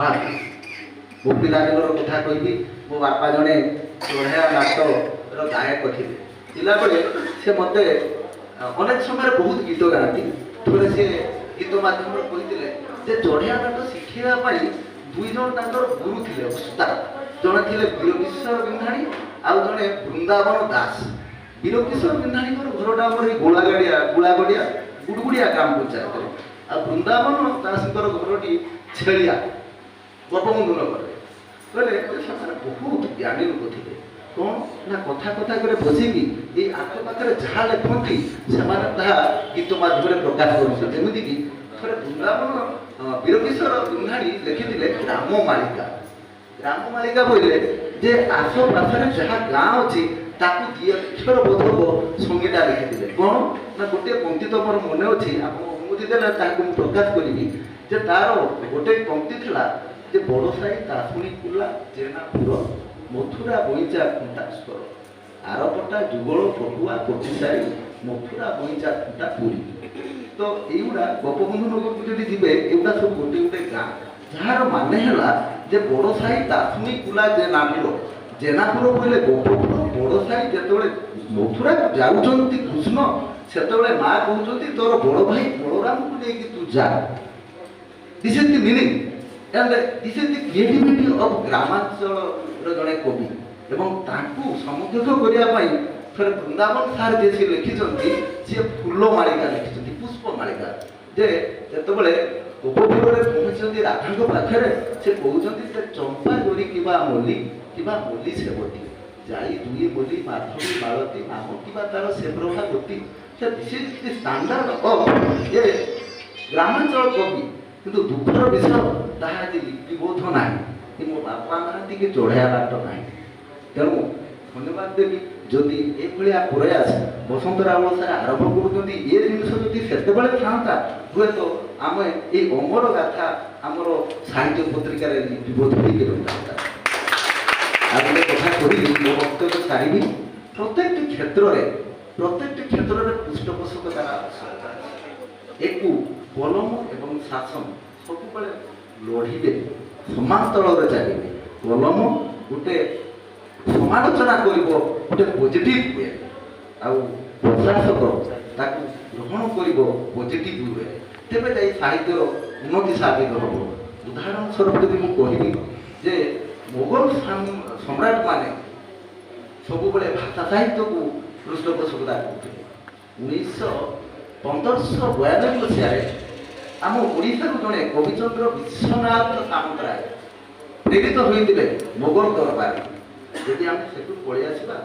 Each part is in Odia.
ମୋ ପିଲାଦିନର କଥା କହିବି। ମୋ ବାପା ଜଣେ ଚଢ଼େୟା ନାଟର ଗାୟକ ଥିଲେ। ପିଲାବେଳେ ସେ ମୋତେ ଅନେକ ସମୟରେ ବହୁତ ଗୀତ ଗାଆନ୍ତି। ଥରେ ସେ ଗୀତ ମାଧ୍ୟମରେ କହିଥିଲେ ଯେ ଚଢ଼େୟା ନାଟ ଶିଖେଇବା ପାଇଁ ଦୁଇ ଜଣ ତାଙ୍କର ଗୁରୁ ଥିଲେ, ଉସ୍ତାଦ। ଜଣେ ଥିଲେ ବୀରକିଶୋର ବିନ୍ଧାଣୀ ଆଉ ଜଣେ ବୃନ୍ଦାବନ ଦାସ। ବୀରକିଶୋର ବିନ୍ଧାଣୀଙ୍କର ଘରଟା ଆମର ଏଇ ଗୁଳାଗଡ଼ିଆ ଗୁଡ଼ଗୁଡ଼ିଆ ଗ୍ରାମ ପଞ୍ଚାୟତରେ ଆଉ ବୃନ୍ଦାବନ ଦାସଙ୍କର ଘରଟି ଛେଳିଆ ଗୋପବନ୍ଧୁ ନଗରରେ। କହିଲେ ଯେ ସେମାନେ ବହୁତ ଜ୍ଞାନୀ ଲୋକ ଥିଲେ। କ'ଣ ନା କଥା କଥା କରି ବସିକି ଏଇ ଆଖପାଖରେ ଯାହା ଲେଖନ୍ତି, ସେମାନେ ତାହା ଗୀତ ମାଧ୍ୟମରେ ପ୍ରକାଶ କରନ୍ତି। ଯେମିତିକି ଥରେ ବୀରକିଶୋର ବିନ୍ଧାଣୀ ଲେଖିଥିଲେ ଗ୍ରାମ ମାଳିକା। ଗ୍ରାମ ମାଳିକା ବୋଇଲେ ଯେ ଆଖପାଖରେ ଯାହା ଗାଁ ଅଛି, ତାକୁ ଦି ଅକ୍ଷର ବୋଧକ ସଂହିତା ଲେଖିଥିଲେ। କ'ଣ ନା ଗୋଟିଏ ପଙ୍କ୍ତି ତ ମୋର ମନେ ଅଛି, ଆପଣ ଅନୁମତି ଦେଲେ ତାହାକୁ ମୁଁ ପ୍ରକାଶ କରିବି ଯେ ତାର ଗୋଟେ ପଙ୍କ୍ତି ଥିଲା ଯେ ବଡ଼ସାହି ତାସୁଣି କୁଲା ଜେନାପୁର ମଥୁରା ବଇଁଚା ଖୁଣ୍ଟା ସ୍ୱର ଆରପଟା ଯୁଗଳ ପଟୁଆ ପଟିସାହି ମଥୁରା ବଇଁଚା ଖୁଣ୍ଟା ପୁରୀ। ତ ଏଇଗୁଡ଼ା ଗୋପବନ୍ଧୁ ନଗରକୁ ଯଦି ଯିବେ, ଏଗୁଡ଼ା ସବୁ ଗୋଟେ ଗୋଟେ ଗାଁ, ଯାହାର ମାନେ ହେଲା ଯେ ବଡ଼ସାହି ତାସୁଣି କୁଲା ଜେନାପୁର। ଜେନାପୁର କହିଲେ ଗୋପପୁର। ବଡ଼ସାହି, ଯେତେବେଳେ ମଥୁରା ଯାଉଛନ୍ତି କୃଷ୍ଣ, ସେତେବେଳେ ମା କହୁଛନ୍ତି, ତୋର ବଡ଼ ଭାଇ ବଳରାମକୁ ନେଇକି ତୁ ଯା। This is the meaning and this is the creativity of ଗ୍ରାମାଞ୍ଚଳର ଜଣେ କବି। ଏବଂ ତାଙ୍କୁ ସମର୍ଥିତ କରିବା ପାଇଁ ଥରେ ବୃନ୍ଦାବନ ସାର୍ ଯିଏ, ସିଏ ଲେଖିଛନ୍ତି, ସିଏ ଫୁଲ ମାଳିକା ଲେଖିଛନ୍ତି, ପୁଷ୍ପ ମାଳିକା, ଯେ ଯେତେବେଳେ ଗୋପପୁରରେ ପହଞ୍ଚିଛନ୍ତି ରାଧାଙ୍କ ପାଖରେ, ସେ କହୁଛନ୍ତି ଯେ ଚମ୍ପା ଗୋରି କିବା ମଲ୍ଲି କିବା ମଲ୍ଲି ସେବତୀ ଯାଇ ଦୁଇ ମଲ୍ଲି ମାଧବୀ ମାଳତୀ ନାମ କିବା ତାର ସେ ପ୍ରଭା ଗତି। ସେ this is the standard of a ଗ୍ରାମାଞ୍ଚଳ କବି। କିନ୍ତୁ ଦୁଃଖର ବିଷୟ, ତାହା ଆଜି ଲିପିବଦ୍ଧ ନାହିଁ କି ମୋ ବାପା ନାହାନ୍ତି କି ଚଢ଼େୟା ନାଟ ନାହିଁ। ତେଣୁ ଧନ୍ୟବାଦ ଦେବି, ଯଦି ଏଭଳିଆ ପ୍ରୟାସ ବସନ୍ତ ରାଉଳ ସାର୍ ଆରମ୍ଭ କରୁଛନ୍ତି। ଏ ଜିନିଷ ଯଦି ସେତେବେଳେ ଥାନ୍ତା, ହୁଏତ ଆମେ ଏଇ ଅମର ଗାଥା ଆମର ସାହିତ୍ୟ ପତ୍ରିକାରେ ଲିପିବଦ୍ଧ ହେଇକି ରହିଥାନ୍ତା। ଆଉ ଗୋଟେ କଥା କହିବି, ମୋ ବକ୍ତବ୍ୟ ସାରିବି। ପ୍ରତ୍ୟେକଟି କ୍ଷେତ୍ରରେ ପୃଷ୍ଠପୋଷକତାର ଆବଶ୍ୟକତା ଅଛି। ଏକୁ କଲମ ଏବଂ ଶାସନ ସବୁବେଳେ ଲଢ଼ିବେ, ସମାନ୍ତରରେ ଚାଲିବେ। କଲମ ଗୋଟେ ସମାଲୋଚନା କରିବ ଗୋଟେ ପଜିଟିଭ we ଆଉ ପ୍ରଶାସକ ତାକୁ ଗ୍ରହଣ କରିବ ପଜିଟିଭ we, ତେବେ ଯାଇ ସାହିତ୍ୟର ଉନ୍ନତି ସାଧିତ ହେବ। ଉଦାହରଣ ସ୍ୱରୂପ ଯଦି ମୁଁ କହିବି ଯେ ମୋଗଲ ସମ୍ରାଟମାନେ ସବୁବେଳେ ଭାଷା ସାହିତ୍ୟକୁ ପୃଷ୍ଠପୋଷକତା କରୁଥିଲେ। 1592 ମସିହାରେ ଆମ ଓଡ଼ିଶାରୁ ଜଣେ କବିଚନ୍ଦ୍ର ବିଶ୍ୱନାଥ ସାମନ୍ତରାୟ ପ୍ରେରିତ ହୋଇଥିଲେ ମୋଗଲ ଦରବାର। ଯଦି ଆମେ ସେଠୁ ପଳେଇ ଆସିବା,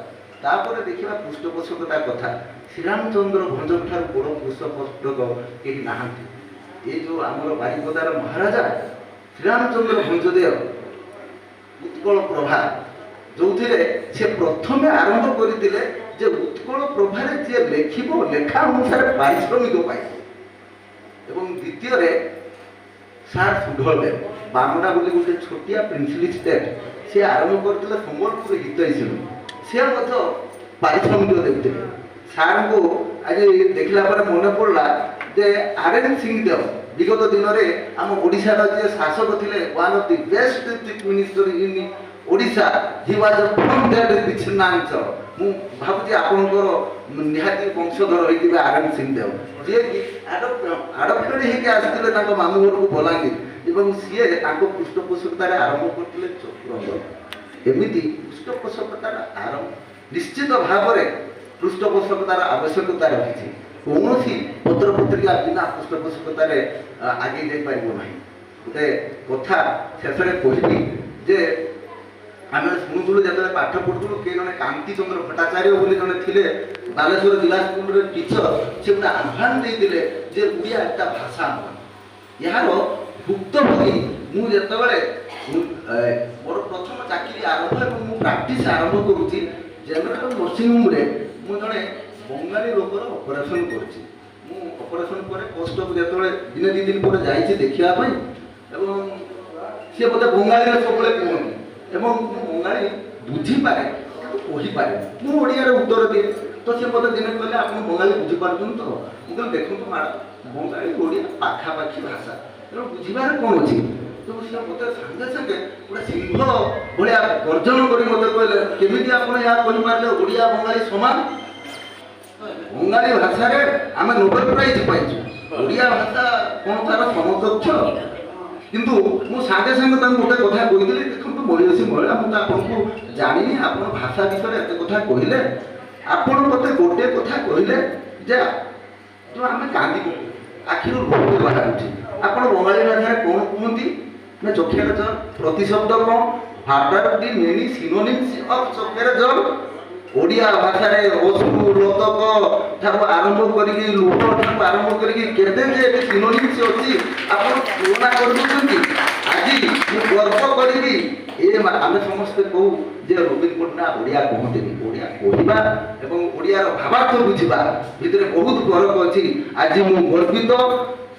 ତାପରେ ଦେଖିବା ପୃଷ୍ଠପୋଷକତା କଥା, ଶ୍ରୀରାମଚନ୍ଦ୍ର ଭଞ୍ଜଙ୍କ ଠାରୁ ବଡ଼ ପୃଷ୍ଠପୋଷକ କେହି ନାହାନ୍ତି। ଏଇ ଯେଉଁ ଆମର ବାରିପଦାର ମହାରାଜା ଶ୍ରୀରାମଚନ୍ଦ୍ର ଭଞ୍ଜଦେବ, ଉତ୍କଳ ପ୍ରଭା, ଯୋଉଥିରେ ସେ ପ୍ରଥମେ ଆରମ୍ଭ କରିଥିଲେ ଯେ ଉତ୍କଳ ପ୍ରଭାରେ ଯିଏ ଲେଖିବ, ଲେଖା ଅନୁସାରେ ପାରିଶ୍ରମିକ ପାଇବ। ଏବଂ ଦ୍ୱିତୀୟରେ ସାର୍ ସୁଢଳଦେବ, ବାମଣ୍ଡା ବୋଲି ଗୋଟେ ଛୋଟିଆ ପ୍ରିନ୍ସଲି ଷ୍ଟେଟ୍, ସେ ଆରମ୍ଭ କରିଥିଲେ ସମ୍ବଲପୁର ହିତୈଷିଣୀ। ସେ ମଧ୍ୟ ପାରିଶ୍ରମିକ ଦେଉଥିଲେ। ସାର୍ଙ୍କୁ ଆଜି ଦେଖିଲା ପରେ ମନେ ପଡ଼ିଲା ଯେ ଆର୍ ଏନ୍ ସିଂଦେବ, ବିଗତ ଦିନରେ ଆମ ଓଡ଼ିଶାର ଯିଏ ଶାସକ ଥିଲେ, one of the best chief minister in Odisha, he was from that ବିଚ୍ଛିନ୍ନାଞ୍ଚଳ। ମୁଁ ଭାବୁଛି ଆପଣଙ୍କର ନିହାତି ବଂଶଧର ହେଇଥିବେ ଆର୍ ଏନ୍ ସିଂଦେବ, ଯିଏକି ଆଡପ୍ଟେଡ୍ ହେଇକି ଆସିଥିଲେ ତାଙ୍କ ମାମୁଁ ଘରକୁ ବଲାଙ୍ଗୀର ଏବଂ ସିଏ ତାଙ୍କ ପୃଷ୍ଠପୋଷକତାରେ ଆରମ୍ଭ କରିଥିଲେ ଚତୁରଙ୍ଗ। ଏମିତି ପୃଷ୍ଠପୋଷକତାର ଆରମ୍ଭ, ନିଶ୍ଚିତ ଭାବରେ ପୃଷ୍ଠପୋଷକତାର ଆବଶ୍ୟକତା ରହିଛି। କୌଣସି ପତ୍ର ପତ୍ରିକା ବିନା ପୃଷ୍ଠପୋଷକତାରେ ଆଗେଇ ଯାଇପାରିବ ନାହିଁ। ଗୋଟେ କଥା ଶେଷରେ କହିବି ଯେ ଆମେ ଶୁଣୁଥିଲୁ, ଯେତେବେଳେ ପାଠ ପଢୁଥିଲୁ, କିଏ ଜଣେ କାନ୍ତିଚନ୍ଦ୍ର ଭଟ୍ଟାଚାର୍ଯ୍ୟ ବୋଲି ଜଣେ ଥିଲେ ବାଲେଶ୍ୱର ଜିଲ୍ଲା ସ୍କୁଲରେ ଟିଚର। ସେ ଗୋଟେ ଆହ୍ୱାନ ଦେଇଥିଲେ ଯେ ଓଡ଼ିଆ একটা ଭାଷା ନୁହେଁ। ଏହାର ଭୁକ୍ତଭୋଗୀ ମୁଁ। ଯେତେବେଳେ ମୋର ପ୍ରଥମ ଚାକିରି ଆରମ୍ଭ ଏବଂ ମୁଁ ପ୍ରାକ୍ଟିସ୍ ଆରମ୍ଭ କରୁଛି ଜେନେରାଲ ନର୍ସିଂ ହୋମରେ, ମୁଁ ଜଣେ ବଙ୍ଗାଳୀ ଲୋକର ଅପରେସନ୍ କରୁଛି। ମୁଁ ଅପରେସନ୍ ପରେ ପୋଷ୍ଟ ଯେତେବେଳେ ଦିନେ 2 ଦିନ ପରେ ଯାଇଛି ଦେଖିବା ପାଇଁ ଏବଂ ସିଏ ମୋତେ ବଙ୍ଗାଳୀରେ ସବୁବେଳେ କୁହନ୍ତି ଏବଂ ମୁଁ ବଙ୍ଗାଳୀ ବୁଝିପାରେ କିନ୍ତୁ କହିପାରେ, ମୁଁ ଓଡ଼ିଆରେ ଉତ୍ତର ଦିଏ। ତ ସେ ମୋତେ ଦିନେ କହିଲେ, ଆପଣ ବଙ୍ଗାଳୀ ବୁଝିପାରୁଛନ୍ତି ତ? ମୁଁ କହିଲି, ଦେଖନ୍ତୁ ମ୍ୟାଡ଼ାମ୍, ବଙ୍ଗାଳୀ ଓଡ଼ିଆ ପାଖାପାଖି ଭାଷା, ତେଣୁ ବୁଝିବାରେ କ'ଣ ଅଛି? ତେଣୁ ସେ ମୋତେ ସାଙ୍ଗେ ସାଙ୍ଗେ ଗୋଟେ ସିଂହ ଭଳିଆ ଗର୍ଜନ କରି ମୋତେ କହିଲେ, କେମିତି ଆପଣ ଏହା କହିପାରିଲେ ଓଡ଼ିଆ ବଙ୍ଗାଳୀ ସମାନ? ବଙ୍ଗାଳୀ ଭାଷାରେ ଆମେ ନୋବେଲ ପ୍ରାଇଜ ପାଇଛୁ, ଓଡ଼ିଆ ଭାଷା କ'ଣ ତାର ସମକକ୍ଷ? କିନ୍ତୁ ମୁଁ ସାଙ୍ଗେ ସାଙ୍ଗେ ତାଙ୍କୁ ଗୋଟେ କଥା କହିଥିଲି, ଦେଖନ୍ତୁ ମହିଷୀ ମହିଳା, ମୁଁ ତ ଆପଣଙ୍କୁ ଜାଣିନି, ଆପଣ ଭାଷା ବିଷୟରେ ଏତେ କଥା କହିଲେ, ଆପଣ ମୋତେ ଗୋଟେ କଥା କହିଲେ ଯେ ଯୋଉ ଆମେ କାନ୍ଦି ପକଉ, ଆଖିରୁ ଲୁହ ବାହାରୁଛି, ଆପଣ ବଙ୍ଗାଳୀ ଭାଷାରେ କ'ଣ କୁହନ୍ତି ନା চোখের জল? ପ୍ରତିଶବ୍ଦ କ'ଣ? What are the many synonyms of চোখের জল? ଓଡ଼ିଆ ଭାଷାରେ ଅଶ୍ରୁ, ଲୋତକ ଠାରୁ ଆରମ୍ଭ କରିକି, ଲୁହ ଠାରୁ ଆରମ୍ଭ କରିକି କେତେ ଯେ ଏବେ ସିନୋନିମ୍ସ ଅଛି, ଆପଣ ତୁଳନା କରିଦେଉଛନ୍ତି। ଆଜି ମୁଁ ଗର୍ବ କରିବି ଏ ଆମେ ସମସ୍ତେ କହୁ ଯେ ନବୀନ ପଟ୍ଟନାୟକ ଓଡ଼ିଆ କୁହନ୍ତିନି। ଓଡ଼ିଆ କହିବା ଏବଂ ଓଡ଼ିଆର ଭାବାର୍ଥ ବୁଝିବା ଭିତରେ ବହୁତ ଫରକ ଅଛି। ଆଜି ମୁଁ ଗର୍ବିତ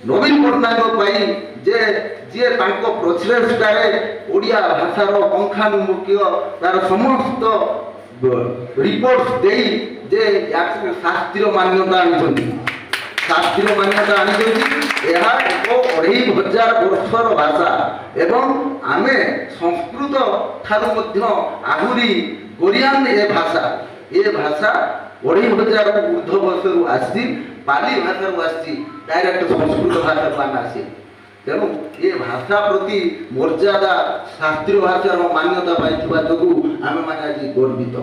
ନବୀନ ପଟ୍ଟନାୟକ ପାଇଁ ଯେ ଯିଏ ତାଙ୍କ ପ୍ରଚେଷ୍ଟାରେ ଓଡ଼ିଆ ଭାଷାର ପୁଙ୍ଖାନୁପୁଙ୍ଖ ତାର ସମସ୍ତ ରିପୋର୍ଟ ଦେଇ ଯେ ୟାକୁ ଶାସ୍ତ୍ରୀୟ ମାନ୍ୟତା ଆଣିଛନ୍ତି, ଶାସ୍ତ୍ରୀୟ ମାନ୍ୟତା ଆଣିଛନ୍ତି। ଏହା ଏକ 2500 ବର୍ଷର ଭାଷା ଏବଂ ଆମେ ସଂସ୍କୃତ ଠାରୁ ମଧ୍ୟ ଆହୁରି ଗରୀୟାନ ଏ ଭାଷା। ଏ ଭାଷା 2500 ଉର୍ଦ୍ଧ୍ୱ ବର୍ଷରୁ ଆସିଛି, ପାଲି ଭାଷାରୁ ଆସିଛି, ଡାଇରେକ୍ଟ ସଂସ୍କୃତ ଭାଷାରୁ ଆମେ ଆସିଛୁ। ତେଣୁ ଏ ଭାଷା ପ୍ରତି ମର୍ଯ୍ୟାଦା, ଶାସ୍ତ୍ରୀୟ ଭାଷାର ମାନ୍ୟତା ପାଇଥିବା ଯୋଗୁଁ ଆମେମାନେ ଆଜି ଗର୍ବିତ।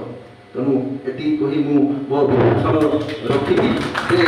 ତେଣୁ ଏତିକି କହି ମୁଁ ମୋ ଭାଷଣ ରଖିବି ଯେ